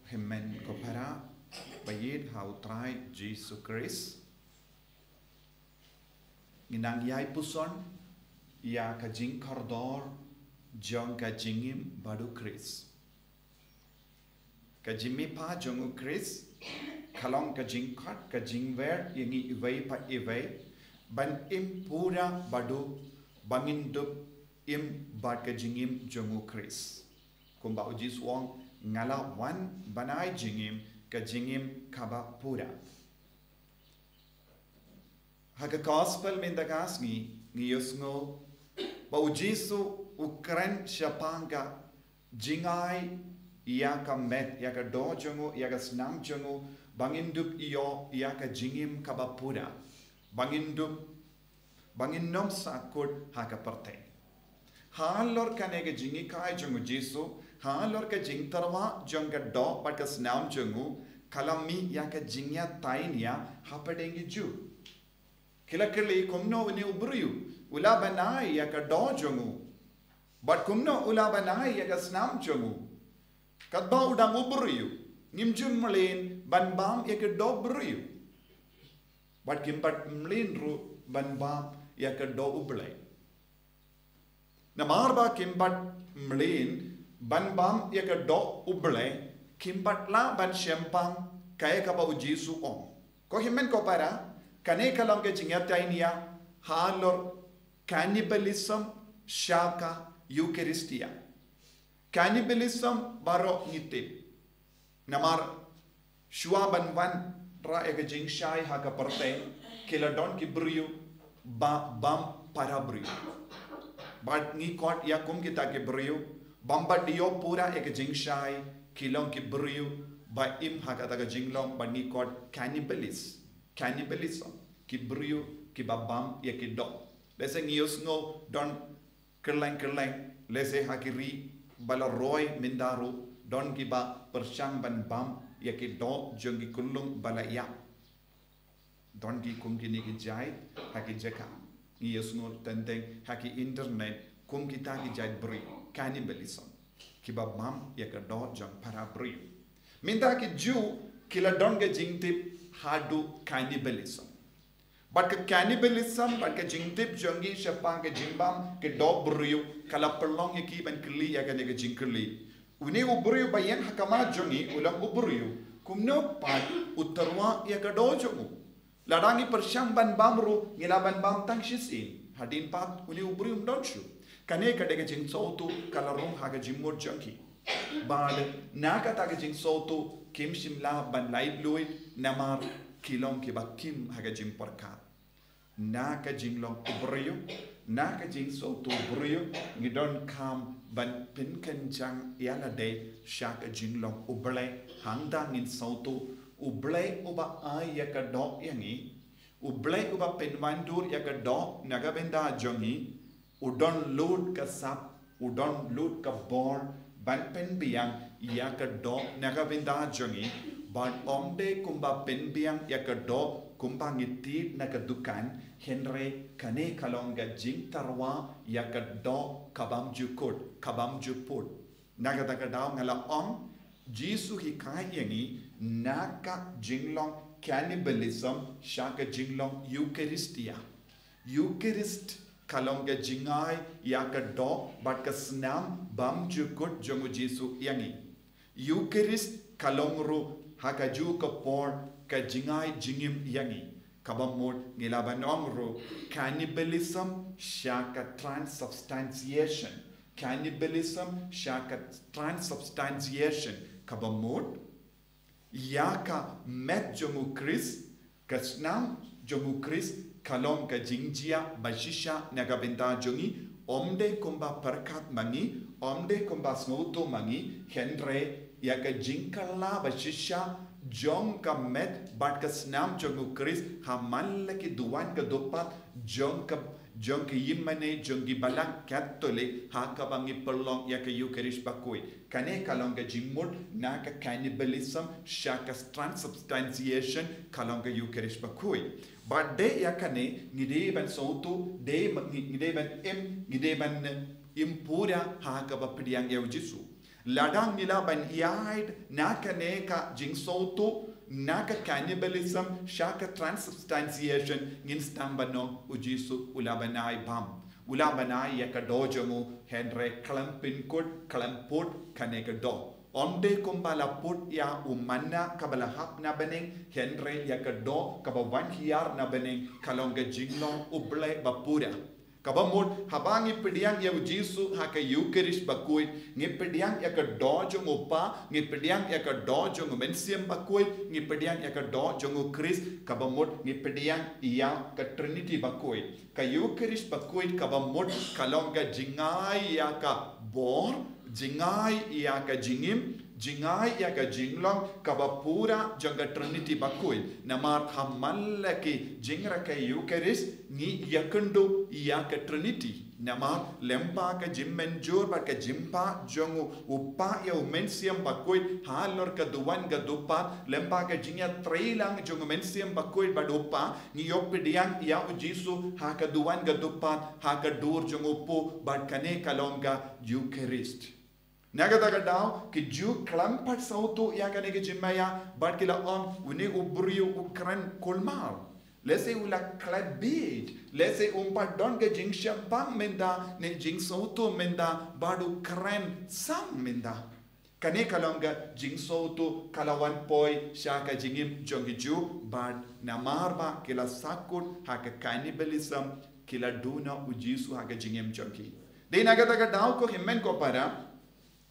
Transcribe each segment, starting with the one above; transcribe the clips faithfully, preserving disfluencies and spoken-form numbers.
Hynmen ko para ba ïeit ha u Trai Jisu Khrist. Ngi nang ïai puson ïa ka jingkordor jong ka jingim bad u Khrist. Ka jingmihpat jong u Khrist ka long ka jingkhot, ka jingwer ïa ngi iwei pa iwei ban im pura bad u, ba ngin dup im bad ka jingim jong u Khrist. Kumba u Jisu u ong, nga la wan ban ai jingim, ka jingim kaba pura. Ha ka gospel mynta ka sngi ngi ïohsngew ba u Jisu u kren shaphang ka jingai ïa ka met, ïa ka doh jong u, ïa ka snam jong u, ba ngin dup ïoh ïa ka jingim kaba pura, ba ngin dup, ba ngin ym sahkut ha ka pyrthei. Halor kane ka jinghikai jong u Jisu, halor ka jingtyrwa jong ka doh bad ka snam jong u, ka la mih ïa ka jingïatainia hapdeng ki Jiw. Ki la kylli, kumno une u briew u lah ban ai ïa ka doh jong u, bad kumno u lah ban ai ïa ka snam jong u? Katba u dang u briew, ngim ju mlien ban bam ïa ka doh briew, bad kim pat mlien ruh ban bam ïa ka doh U Blei. Namar ba kim pat mlien ban bam ïa ka doh U Blei, kim pat lah ban shemphang kaei kaba u Jisu u ong. Ko hynmen ko para, kane ka long ka jingïatainia halor cannibalism sha ka Eucharistia. Cannibalism baroh ngi tip. Namar shuwa ban wanrah ïa ka jingshai ha ka pyrthei, ki la don ki briew ba bam para briew. Bad ngi khot ïa kum kita ki briew, bym pat ïoh pura ïa ka jingshai, ki long ki briew ba im ha kata ka jinglong, bad ngi khot cannibalist, cannibalism, ki briew kiba bam ïa ki doh. Lehse ngi ïohsngew don kylleng kylleng, lehse ha ki ri ba la roi mynta ruh, don kiba pyrshang ban bam ïa ki doh jong ki khyllung ba la ïap. Don ki kum kine ki jait ha ki jaka. Ngi ïohsngew teng teng ha ki internet kum kita ki jait briew, cannibalism, kiba bam ïa ka doh jong para briew. Mynta ki Jiw ki la don ka jingtip haduh cannibalism. Bad ka cannibalism, bad ka jingtip jong ki shaphang ka jingbam ka doh briew ka la pynlong ïa ki ban kylli ïa kane ka jingkylli. Une u briew ba ïeng ha khmat jong ngi u long u briew, kumno pat u tyrwa ïa ka doh jong u? Lada ngi pyrshang ban bam ruh, ngi lah ban bam tang shisien. Hadien pat une u briew um don shuh. Kane ka dei ka jingsngewthuh ka la rung ha ka jingmut jong ki. Bad na kata ka jingsngewthuh kim shym lah ban laitluid, namar ki long kiba kim ha ka jingpyrkhat. Na ka jinglong u briew, na ka jingsngewthuh u briew, ngi donkam ban pynkynjang ïa lade sha ka jinglong U Blei, hangta ngin sngewthuh U Blei uba ai ïa ka doh ïa ngi, U Blei uba pynwandur ïa ka doh na ka bynta jong ngi, u don lut ka sap, u don lut ka bor ban pynbiang ïa ka doh na ka bynta jong ngi, bad ym dei kumba pynbiang ïa ka doh kumba ngi thied na ka dukan, hynrei kane ka long ka jingtyrwa ïa ka doh kabym ju kut, kabym ju put. Na kata ka daw nga la ong, Jisu u hikai ïa ngi na ka jinglong cannibalism sha ka jinglong Eucharistia. Eucharist ka long ka jingai ïa ka doh bad ka snam bym ju kut jong u Jisu ïa ngi. Eucharist ka long ruh ha kajuh ka por ka jingai jingim ïa ngi. Kaba mut ngi lah ban ong ruh cannibalism sha ka transubstantiation. Cannibalism sha ka transubstantiation. Kaba mut ïa ka met jong u Khrist, ka snam jong u Khrist, ka long ka jingjia ba shisha na ka bynta jong ngi, ym dei kumba pyrkhat ma ngi, ym dei kumba sngewthuh ma ngi, hynrei ïa ka jingkylla ba shisha jong ka met bad ka snam jong u Khrist ha man la ki duwan ka dupat jong ka, jong ka ïingmane jong ki balang Katholik ha kaba ngi pynlong ïa ka Eucharist bakhuid. Kane ka long ka jingmut na ka cannibalism sha ka transubstantiation, ka long ka Eucharist bakhuid. Bad dei ïa kane ngi dei ban sngewthuh, dei ma-, ngi, ngi dei ban im, ngi dei ban im pura ha kaba pdiang ïa u Jisu. Lada ngi lah ban ïaid na kane ka jingsngewthuh, na ka cannibalism sha ka transubstantiation, ngin sdang ban ong u Jisu u lah ban ai bam, u lah ban ai ïa ka doh jong u, hynrei khlem pynkut, khlem put kane ka doh. Ym dei kumba la put ïa u manna kaba la hap na bneng, hynrei ïa ka doh kaba wan hiar na bneng, ka long ka jinglong U Blei ba pura. Kaba mut, haba ngi pdiang ïa u Jisu ha ka Eucharist bakhuid, ngi pdiang ïa ka doh jong u Kpa, ngi pdiang ïa ka doh jong u Mynsiem Bakhuid, ngi pdiang ïa ka doh jong u Khrist, kaba mut ngi pdiang ïa ka Trinity bakhuid. Ka Eucharist bakhuid kaba mut ka long ka jingai ïa ka bor, jingai ïa ka jingim, jingai ïa ka jinglong kaba pura jong ka Trinity bakhuid. Namar ha man la ki jingrakhe Eucharist ngi ïakynduh ïa ka Trinity. Namar lyngba ka jingmynjur bad ka jingpah jong u Kpa ïa u Mynsiem Bakhuid halor ka duwan ka dukpad, lyngba ka jingïatreilang jong u Mynsiem Bakhuid bad u Kpa, ngi ïoh pdiang ïa u Jisu ha ka duwan ka dukpad, ha ka dur jong u Kpu, bad kane ka long ka Eucharist. Na kata ka daw, ki Jiw khlem pat sngewthuh ïa kane ka jingmaïa, bad ki la ong, une u briew u kren kulmar. Lehse u la khlem bit, lehse um pat don ka jingshemphang mynta, ne jingsngewthuh mynta, bad u kren sam mynta. Kane ka long ka jingsngewthuh ka la wan poi sha ka jingim jong ki Jiw, bad namar ba ki la sahkut ha ka cannibalism, ki la duh noh u Jisu ha ka jingim jong ki. Dei na kata ka daw ko hynmen ko para,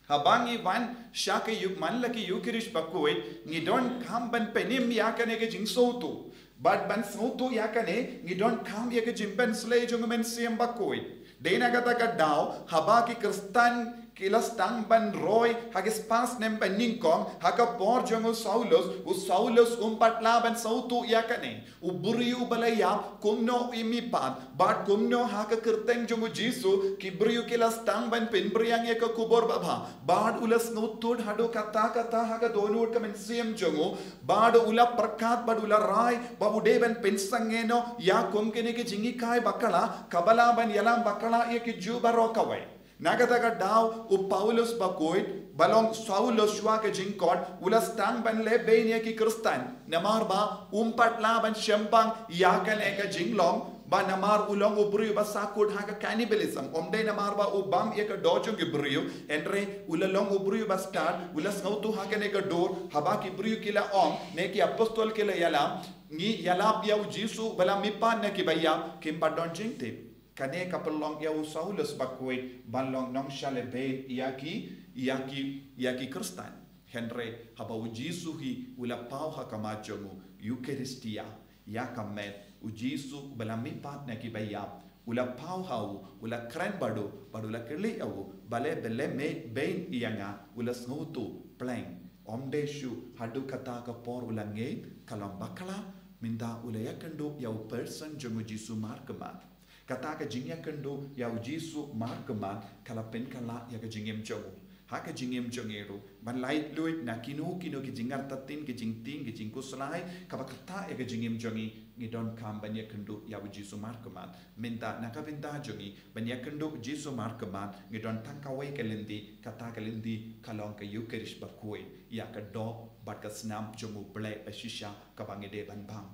haba ngi wan sha ka Euch-, man la ki Eucharist bakhuid, ngi donkam ban pynim ïa kane ka jingsngewthuh. Bad ban sngewthuh ïa kane, ngi donkam ïa ka jingpynslei jong u Mynsiem Bakhuid. Dei na kata ka daw, haba ki Khristan ki la sdang ban roi ha ki spah snem ba nyngkong, ha ka por jong u Saulus, u Saulus um pat lah ban sngewthuh ïa kane. U briew ba la ïap, kumno u mihpat, bad kumno ha ka kyrteng jong u Jisu, ki briew ki la sdang ban pynphriang ïa ka khubor babha, bad u la sngewthuh haduh katta katta ha ka dohnud ka mynsiem jong u, bad u la pyrkhat, bad u la rai, ba u dei ban pynsangeh noh ïa kum kine ki jinghikai bakla, kaba lah ban ïalam bakla ïa ki Jiw baroh kawei. Na kata ka daw u Paulus bakhuid, ba long Saulus shuwa ka jingkot, u la sdang ban leh beiñ ïa ki Khristan. Namar ba um pat lah ban shemphang ïa kane ka jinglong, ba namar u long u briew ba sahkut ha ka cannibalism. Ym dei namar ba u bam ïa ka doh jong ki briew, hynrei u la long u briew ba stad, u la sngewthuh ha kane ka dur, haba ki briew ki la ong, ne ki apostol ki la ïalam, ngi ïalap ïa u Jisu ba la mihpat na kiba ïap, kim pat don jingtip. Kane ka pynlong ïa u Saulus bakhuid ban long nongshah leh beiñ ïa ki, ïa ki, ïa ki Khristan. Hynrei haba u Jisu hi u la paw ha khmat jong u, Eucharistia, ïa ka met, u Jisu ba la mihpat na kiba ïap, u la paw ha u, u la kren bad u, bad u la kylli ïa u, balei phi leh beiñ ïa nga, u la sngewthuh pleng. Ym dei shuh haduh katta ka por u la ngeit, ka long bakla, mynta u la ïakynduh ïa u person jong u Jisu markhmat. Kata ka jingïakynduh ïa u Jisu markhmat ka la pynkylla ïa ka jingim jong u. Ha ka jingim jong ngi ruh, ban laitluid na kino kino ki jingartatien, ki jingtieng, ki jingkhuslai, kaba ktah ïa ka jingim jong ngi, ngi donkam ban ïakynduh ïa u Jisu markhmat. Mynta na ka bynta jong ngi ban ïakynduh u Jisu markhmat, ngi don tang kawei ka lynti, kata ka lynti ka long ka Eucharist bakhuid, ïa ka doh bad ka snam jong U Blei bashisha kaba ngi dei ban bam.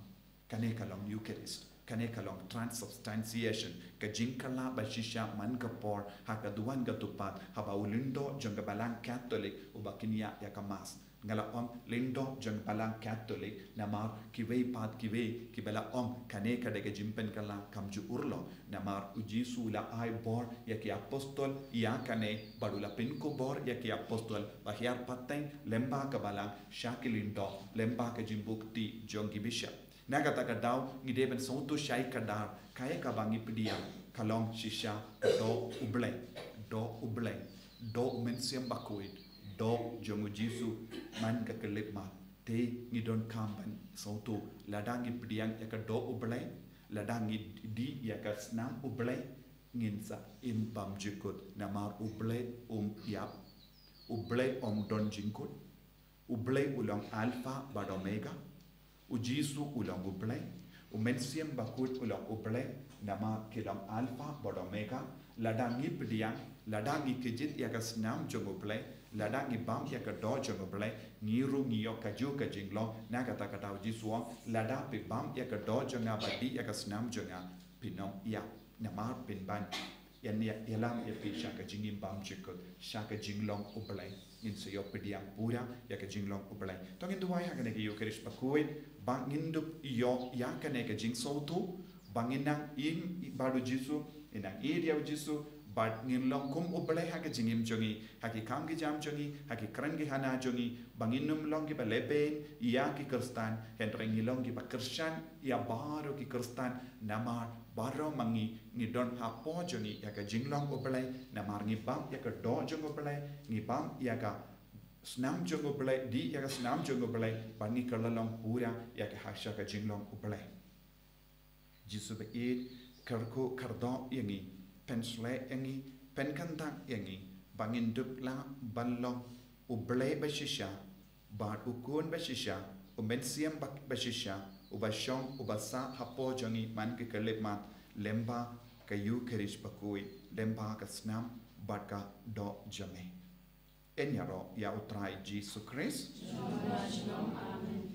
Kane ka long Eucharist, kane ka long transubstantiation, ka jingkylla bashisha man ka por ha ka duwan ka dukpad, haba u lyngdoh jong ka Balang Katholik uba kynnoh ïa ka Mass. Nga la ong lyngdoh jong ka Balang Katholik, namar kiwei pat kiwei kiba la ong kane ka dei ka jingpynkylla, kam ju urlong. Namar u Jisu u la ai bor ïa ki apostol ïa kane, bad u la pynkupbor ïa ki apostol ba hiar pateng lyngba ka Balang sha ki lyngdoh, lyngba ka jingbuh kti jong ki bishop. Na kata ka daw, ngi dei ban sngewthuh shai kdar, kaei kaba ngi pdiang ka long shisha ka doh U Blei, doh U Blei, doh U Mynsiem Bakhuid, doh jong u Jisu man ka khyllipmat. Te ngi donkam ban sngewthuh, lada ngi pdiang ïa ka doh U Blei, lada ngi dih ïa ka snam U Blei, ngin sa im bymjukut, namar U Blei um ïap, U Blei um don jingkut. U Blei u long Alpha bad Omega. U Jisu u long U Blei. U Mynsiem Bakhuid u long U Blei. Namar ki long Alpha bad Omega, lada ngi pdiang, lada ngi kjit ïa ka snam jong U Blei, lada ngi bam ïa ka doh jong U Blei, ngi ruh ngi ïoh kajuh ka jinglong, na kata ka daw Jisu u ong, lada phi bam ïa ka doh jong nga bad dih ïa ka snam jong nga, phin ym ïap, namar phin ban ïa, ïalam ïa phi sha ka jingim bymjukut, sha ka jinglong U Blei. Ngin sa ïoh pdiang pura ïa ka jinglong U Blei. To ngin duwai ha kane ka Ïukharist bakhuid, ba ngin dup ïoh ïa kane ka jingsngewthuh, ba ngin nang im bad U Jisu, ngin nang ïeit ïa U Jisu, bad ngin long kum U Blei ha ka jingim jong ngi, ha ki kam ki jam jong ngi, ha ki kren ki hana jong ngi, ba ngin ym long kiba lehbeiñ ïa ki Khristan, hynrei ngin long kiba kyrshan ïa baroh ki Khristan, namar baroh ma ngi ngi don hapoh jong ngi ïa ka jinglong U Blei, namar ngi bam ïa ka doh jong U Blei, ngi bam ïa ka snam jong U Blei, dih ïa ka snam jong U Blei, bad ngi kylla long pura ïa ka ha sha ka jinglong U Blei. Jisu baieit, kyrkhu kyrdoh ïa ngi, pynshlei ïa ngi, pynkynthang ïa ngi, ba ngin dup lah ban long U Blei bashisha, bad U Khun bashisha, U Mynsiem ba-, bashisha, uba shong, uba sah hapoh jong ngi man ka khyllipmat, lyngba ka Ïukharist bakhuid, lyngba ka snam bad ka doh jong me. Yn ïaroh ïa U Trai Jisu Khrist. Amen.